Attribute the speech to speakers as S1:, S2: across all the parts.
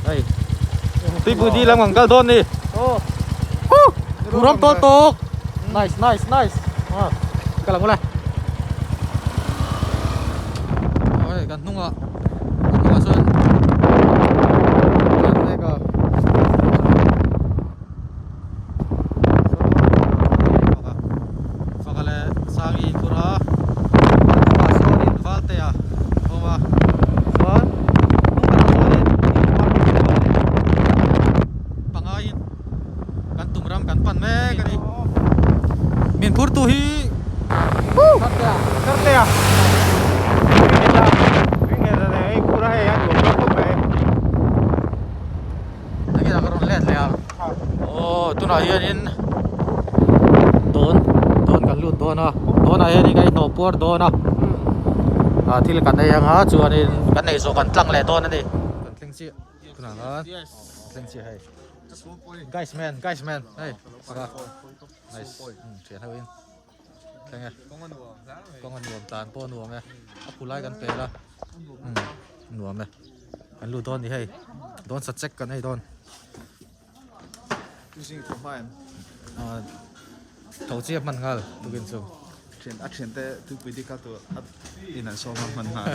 S1: Hei tuipui dil lam kan kal dawn ni. Ram tawl tawk. Nice nice nice. Kal ang ula. Hei kan hnungah kan hnungah sawn kan mek a. Faka leh Sangi inphur a hnungah sawnin Valtea a awm a chuan hnung berah sawnin pangaiin kan tum ram kan pan mek a ni min phur tu hi Kartea
S2: Kartea
S1: Engin a ka rawn let leh a aw tunah hianin dawn dawn kan lut dawn a dawnah hianin kan inhnawh puar dawn a ah thil kan ei anga chuanin kan ei zawh kan tlang leh dawn a ni kan thleng chiah tunah khan thleng chiah hei guys man guys man hei pakha nice thian ho in thleng e kawng a nuam tlan pawh a nuam e a khu lai kan pel a nuam e kan lut dawn ni hei dawn sa check kan ei dawn tho chiah hman nghal tukin chu
S3: thian a thian te tupui dika tu a in an sawm a hman nghal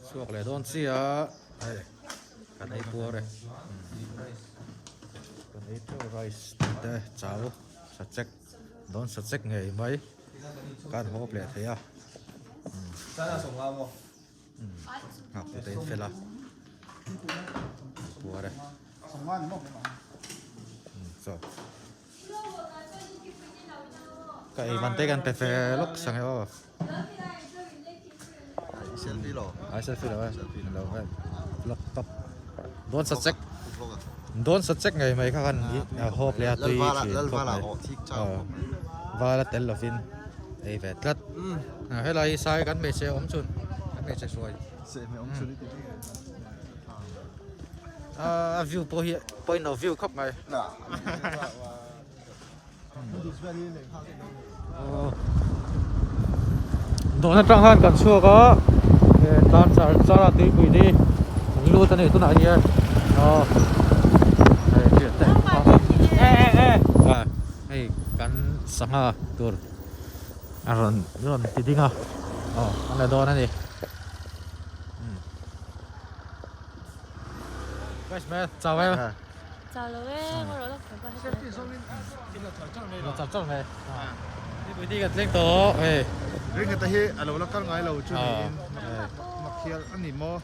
S1: chhuak leh dawn chiah hei kan ei puar e kan ei teuh rice te chau sa check dawn sa check ngei mai kan hawp leh thei a nghak tu te in fel a puar e chaw ka ei man te kan pe ve lawk sang e aw
S3: selfie lo
S1: ai selfie lo e lo e vlog top dawn sa check dawn sa check ngei mai kha kan hawp leh a tui thin khawp mai vala tel lovin ei ve tlat helai hi sai kan hmeichhe awm chhun kan hmeichhe hruai a view pawh hi point of view khawp mai Dawhna atang khan kan chhuak a tlan char char a tuipui te hi an lut a ni tunah hian aw hei hriat te hei kan sangha tur a rawn rawn ti ding a aw an la dawn a ni chau em.
S4: Chau lo e, ngaw rawh lawk thei pawh heti
S1: Lo char char mai. Nipui ti kan thleng tawh hei.
S3: Ringeta hi a lo la kal ngai lo chu niin mak hial a ni maw.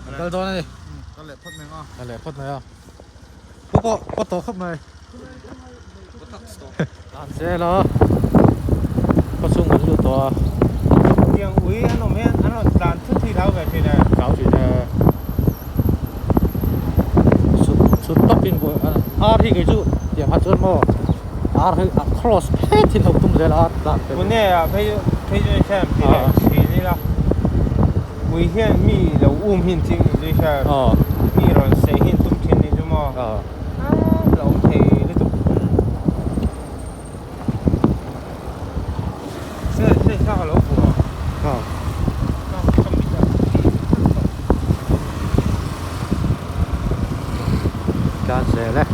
S1: Kan kal dawn a ni.
S3: Kal leh phawt mai ang a.
S1: Kal leh phawt mai a. Pu pawh pawt tawh khawp mai. Tan zel a. Khawchhung kan lut tawh a.
S2: Tiang ui an awm hian an rawn tlan thut hi hlau ve thin e.
S1: Hlau thin e. Chhut chhut tawp in ar hi kei chu tiang kha chuan maw ar hi a cross phet hi lo tum zel a ar tlan
S2: te. Pune ah phei phei chuan hian ti leh thin ila ui hian mi lo um hin ching ni chu hian mi rawn seh hin tum thin ni chu maw. La awm thei lutuk. Sir sir kha ka lo hmu a.
S1: Ha.
S2: Ka mit a ti tawh.
S1: Tlan zel e.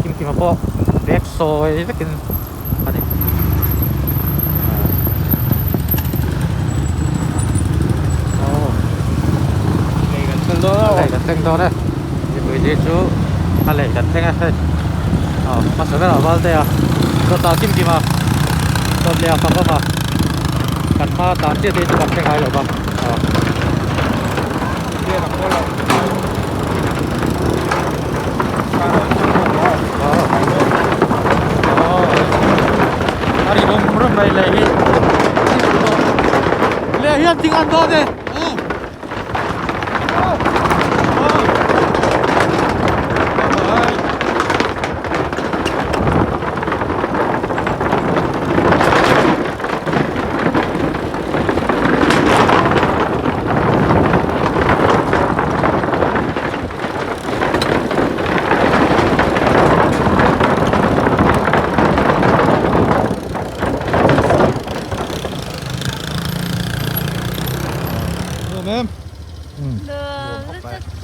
S1: Kim kima pawh bag sawi vekin a ni.
S2: Lei kan thleng dawn a.
S1: Lei kan thleng dawn e. Mipui te chu a lei kan thleng a hei. Aw hmasa berah val te a dawt ah kim kim a dawt leh a fak awm a kan hma tan chiah te chu kan thleng ngai lo va. Aw. A ri rum rum mai leh hi leh hian thing an dawn e.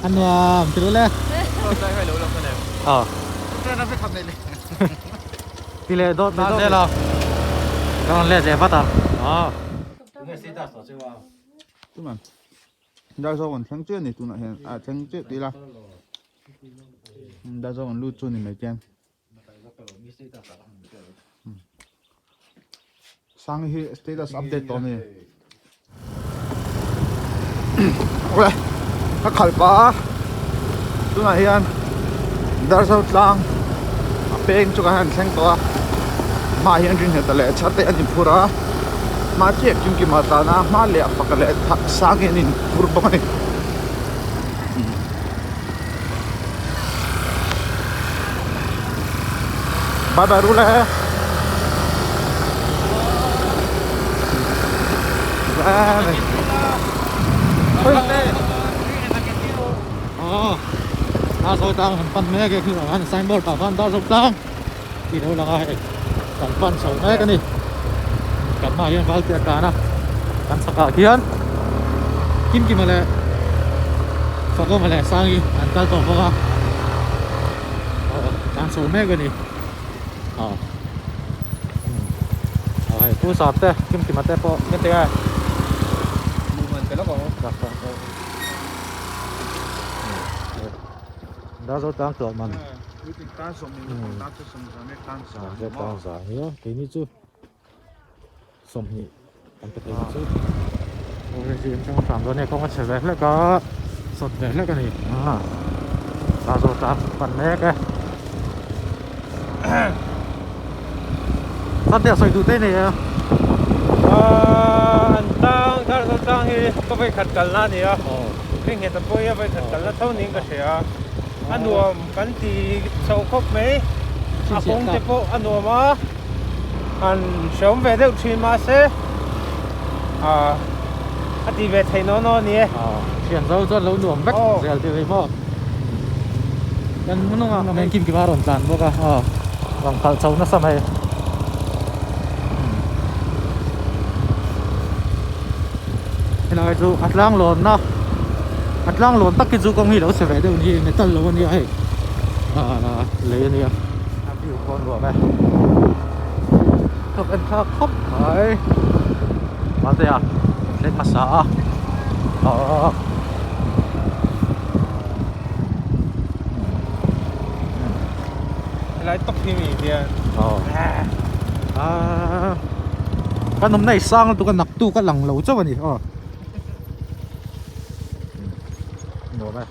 S1: A nuam ti le. Ti le dawt mai zel a. Ka rawn let leh vat a.
S3: Darzo an thleng chiah a ni tunah hian a thleng chiah tih ila Darzo an lut chu a ni mai chian Sangi hi status update tawh a ni awle ka khalh pah a tunah hian Darzo tlang a peng chu kan han thleng tawh a hmaah hian rinhlelh leh chhar te an inphur a hma chiah kim kim ah tlan a hma leh a fak leh sang hi an inphur bawk a ni. Bye bye rule bye
S1: Ờ, Darzo tlang han pan mek e khi ah khan signboard ah khan Darzo tlang tih lo lang a hei kan pan chho mek a ni kan hmaah hian Valtea tlan a kan chhakah khian kim kima leh Fakawma leh Sangi an kal tawh bawk a aw tlan chho mek a ni aw aw hei Pu Sap te kim kima te pawh Darzo tlang tawh man tlang za nia keini chu 20 kan pe thei chu hram dawn e kawng a chhe ve hlek a sawt ve hlek a ni Darzo tlang pan mek e Sunday a sawi duh te nei a
S2: an tlang Darzo tlang hi ka vawikhat kalna a ni a hei nghet a pawi a vawikhat kalna tho niin ka hria a a nuam kan ti chho khawp mai a kawng te pawh a nuam a an hreawm ve deuh thin mahse ah a ti ve theih naw naw a ni e.
S1: Thian zo chuan lo nuam vek zel tih hi maw kan hnungah men kim kim a rawn tlan bawk a aw rawn khalh chho nasa mai helai chu a tlang lawnna a tlang lawn tak hi chu kawng hi lo chhe ve deuh ni metal lo a nia hei ah lei a nia a view pawh a nuam e thawk en thlak khawp mai mahse a thleng hmasa a ahh.
S2: Helai tawp hi mi hian
S1: Aw kan awmna i sang lutuk a naktuk a lang lo chauh a ni aw nuam e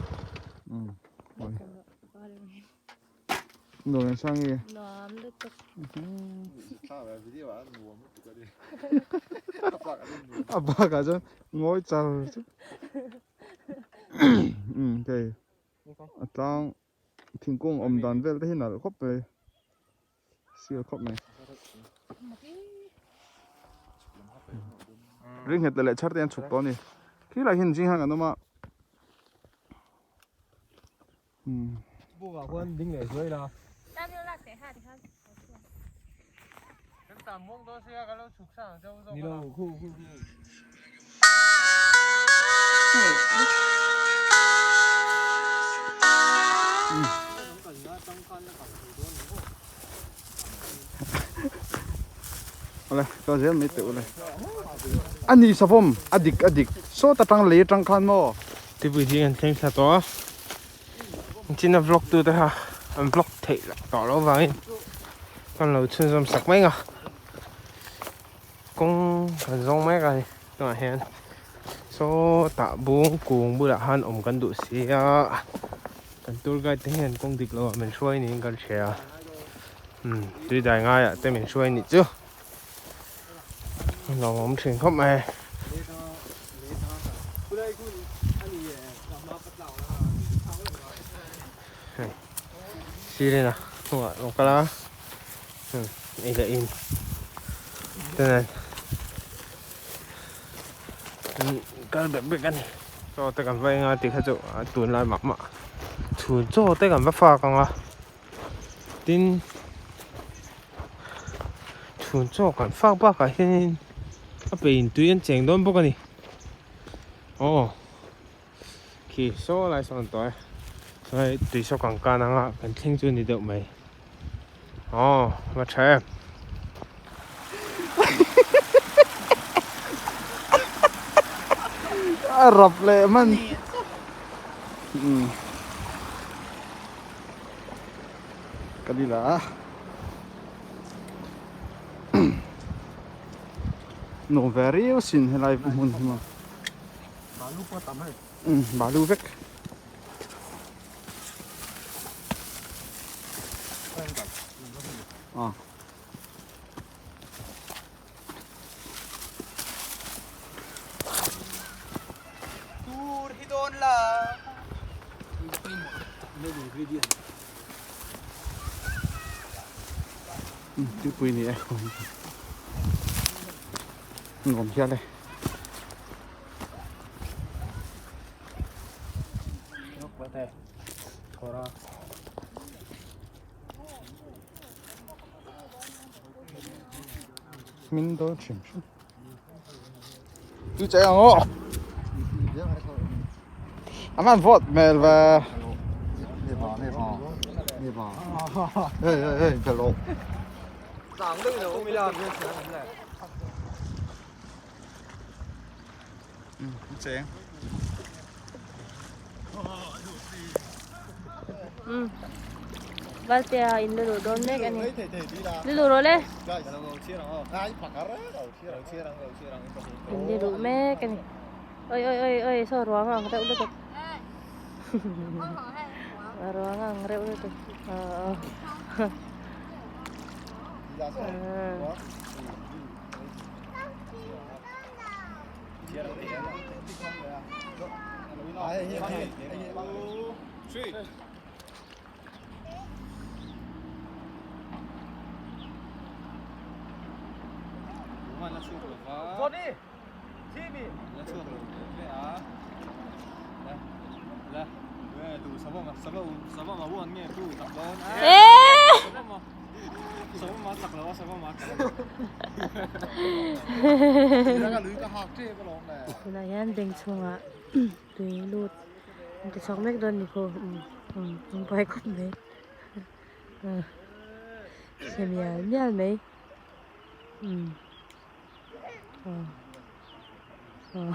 S3: nuam em sang nge
S4: nuam lutuk
S3: a bakah chuan ngawi char char hei a tlang thingkung awm dan vel te hi nalh khawp mai sial khawp mai ring nghet leh chhar te an chhuk tawh a ni khilai hian zing hian an awm a Awle kal zel mai teh ule a ni savawm a dik a dik sawt atang lei atang khan maw.
S2: Tupui hi an thleng thla tawh a china vlog tu te kha an vlog theih loh tawh loh avangin kan lo chhunzawm sak mai ang a kawng kan zawng mek a ni tunah hian sawtah bung kung bulah khan awm kan duh si a kan tour guide te hian kawng dik loh ah min hruai niin kan hria umm tui dai ngaiah te min hruai nih chu. Nuam awm thin khawp mai. Sirin a hnungah lo kal a ei leh in te nen kal bek bek a ni chaw te kan va eng a tih kha chu a tunlai mah mah chhun chaw te kan va fak ang a. Tin, chhun chaw kan fak bakah hianin a pe in tui an cheng dawn bawk a ni. Aw, Khi saw lai sawn tawh e. Chuan hei tui saw kang kan anga kan thleng chu ni deuh mai. Aw va tha em.
S3: A rap leh man. Ka ni la. Nuam ve riau sin helai hmun hi maw.
S1: Balu pawh a tam hei.
S3: Umm balu vek. Aw.
S1: Tur hi dawn la.
S3: Umm tuipui ni e. Nuam hial e. Min dawn hrim hrim. Tu chạy ang aw. A man vawt mel ve. Hey hey hey, hello. Cheng.
S4: Um. Valtea in lu dawn mek ani. Lu rawh le. In lu mek ani. Oi oi oi oi saw ruang ang reuh lutuk. Ruang ang reuh lutuk. Aw. Tunah hian bank chhungah tui lut an ti chhuak mek dawn a ni khaw umm an buai khawp mai chhe mial mial mai umm aw aw.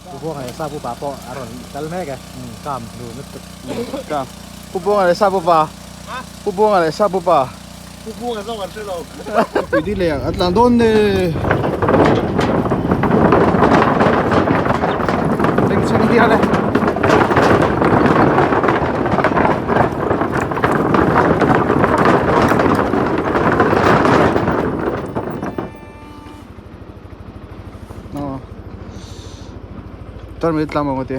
S1: Pu Buanga leh Sa Pupa pawh a rawn kal mek e, kam dun lutuk.
S3: Kam. Pu Buanga leh Sa Pupa. Pu Buanga leh Sa Pupa.
S1: Pu Buanga zawng an hre lo.
S3: Pui di leh a tlan dawn ni. Bengchheng hial e. Tarmit tlam ang ati.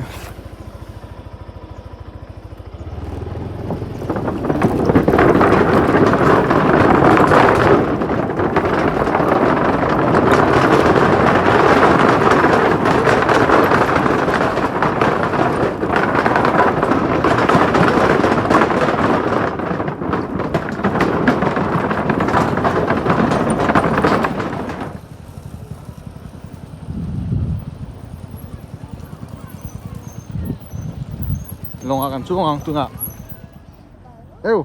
S3: Lawngah kan chuang ang tunah eu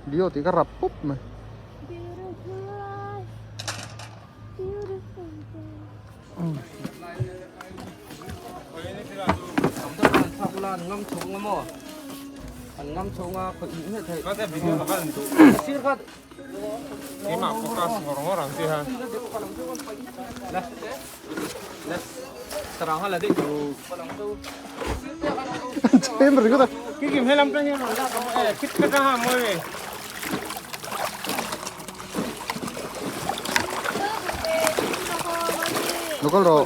S3: Leo tih ka rap pup mai.
S2: Keimah focus ngawr ngawr ang chi ha.
S3: Chem ringawt a.
S2: Kikim helam tang hian rawn lak ang e khit khat a ha mawi ve.
S3: Lo kal rawh.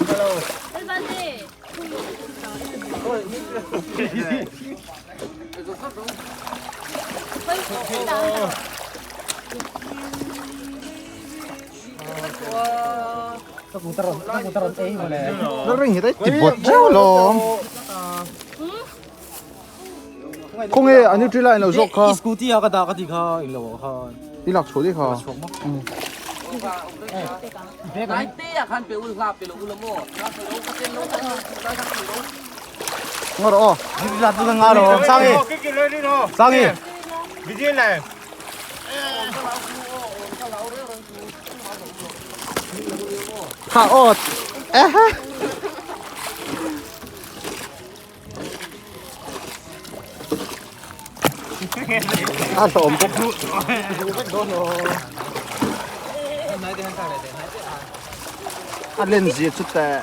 S3: Nó ring thì thấy chỉ bột treo lom. Không nghe anh đi lại nào dọc kha.
S1: Scooty a ka dah ka ti kha in lo kha.
S3: Đi lạc chỗ đi kha. Ngor aw.
S2: Sangi. Sangi.
S3: Kha aw. Ehe. A hlawm bawk. A len zia chu teh.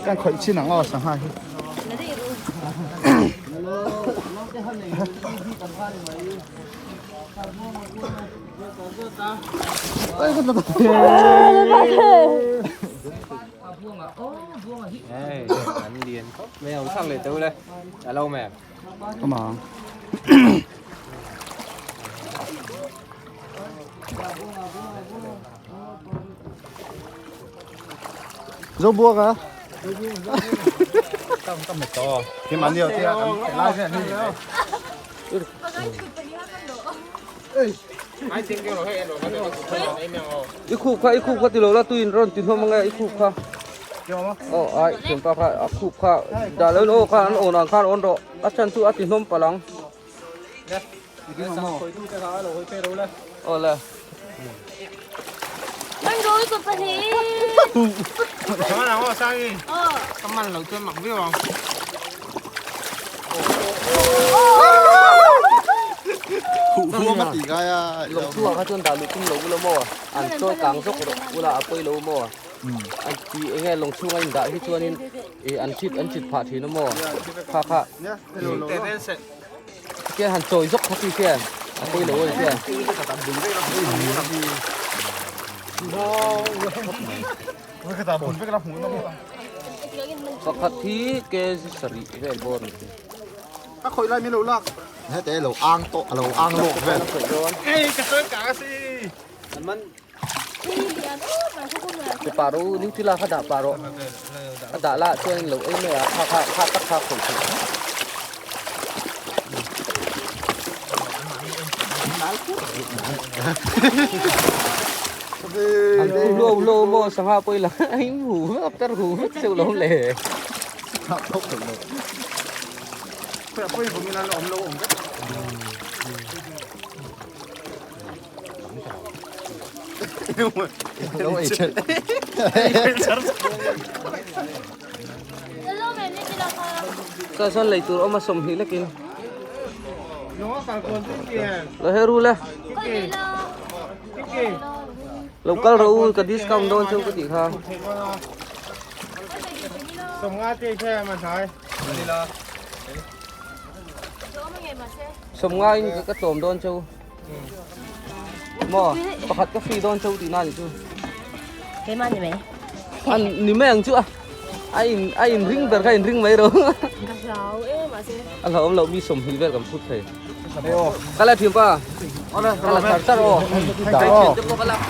S3: Kan khawih chin ang aw sangha hi. Come on. Zo buộc à? Cái mà nhiều thì cái lai cái này.
S5: I khup kha i khup kha tilo la tuin rawn ti hnawm ange i khup kha aw ai thianpa kha a khup kha dah lo in aw kha an awn ang khan awn rawh a chhan chu a ti hnawm palh ang aw le. Lawngchhuah kha chuan dah luh tum lo ula maw an chawi kang zawk rawh ula a pawi lo maw an ti eng nge lawngchhunga indah hi chuanin ih an chit an chit phah thin a maw kha kha khian han chawi zawk kha chi khian a pawi lo a ni khian. Pakhat hi kg sarih vel bawr a ni.
S3: A khawih lai min lo lak. Hete lo ang tawh a lo ang lawk vel.
S2: Ei ka sawi kang a si.
S5: Pe pah rawh u Nutella kha dah pah rawh. A dah lah chuan lo ei mai a kha kha kha tak kha khawih theih. An hu lo lo maw sangha pawh i lang a in hu vek a per hu vek cheu lo le. Saw sawn lei tur awm a sawmhnih lekin lo heru le lo kal rawh u ka discount dawn chu ka tih kha. Sawmnga in ka tlawm dawn cheu maw pakhat ka free dawn cheu tihna ni chu
S4: keimah ni mai
S5: an ni mai ang chu a a in a in ring ber kha in ring mai ro
S4: ka hlau em mahse
S5: a hlauhawm loh mi sawmhnih vel kan phut thei ka la thiam pa ka la char char aw thian te pawh ka lak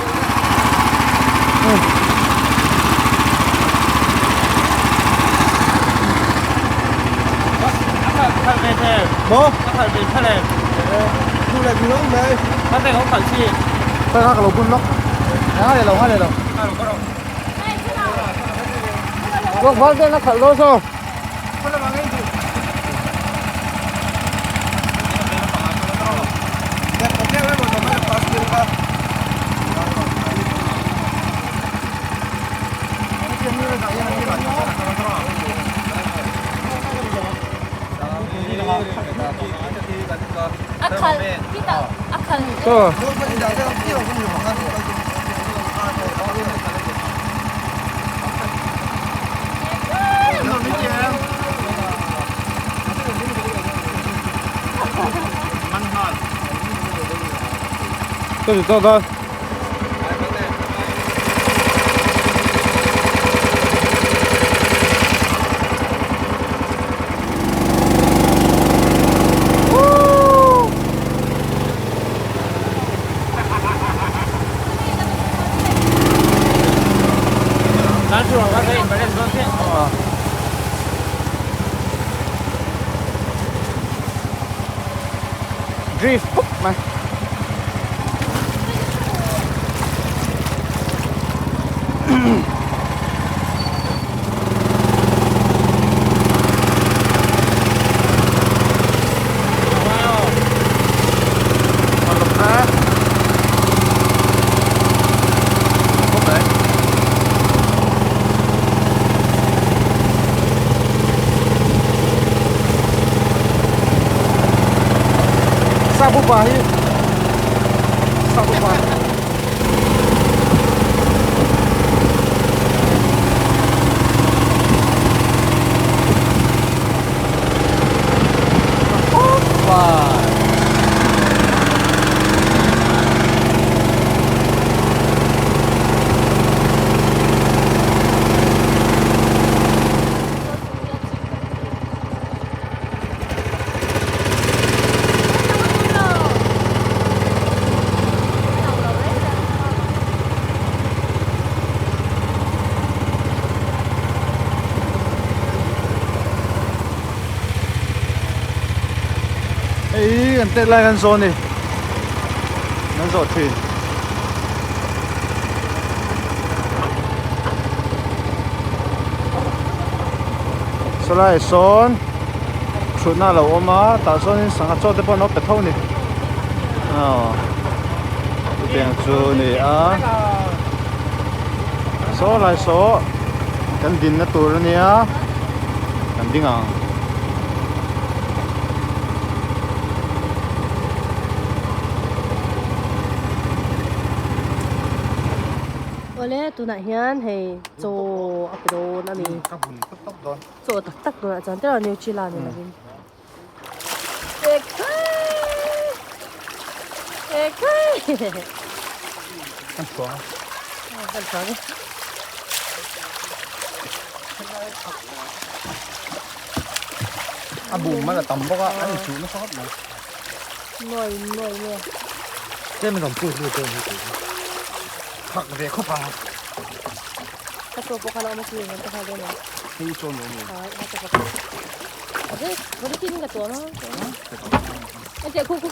S5: Vâng, vâng, nó khẩn luôn rồi.
S4: A khal khitah a khal
S3: Drift pup mai. Sabupa hi Sabupa Hei kan tet lai kan zawn ni kan zawh thin. Sawlai sawn thutna a lo awm a tah chuanin sangha chaw te pawh an lo pe tho a ni aw chutiang chu a ni a sawlai saw kan dinna tur a nia kan ding ang.
S4: Awle tunah hian hei chaw a pe dawn a ni.
S3: Ka hun tawp tawp dawn.
S4: Chaw tak tak dawnah chuan tiraw Nutella ni lovin. Ekhai! Ekhai!
S3: Kan chhuang a.
S4: Kan chhuang e.
S3: A bum man a tam bawk a, an inchuh nasa khawp mai.
S4: Nuai nuai nge.
S1: Tlem in rawn put lut dawn hi tih hi.
S3: Phak ve khawp ang.
S4: Ka chaw pawh kha la awm a chi ang ta nghal dawn ang.
S3: Hei chaw nuam lo.
S4: Ai, a chaw pakhat. A ve, vawri tin ka tuam a. A che khu khu.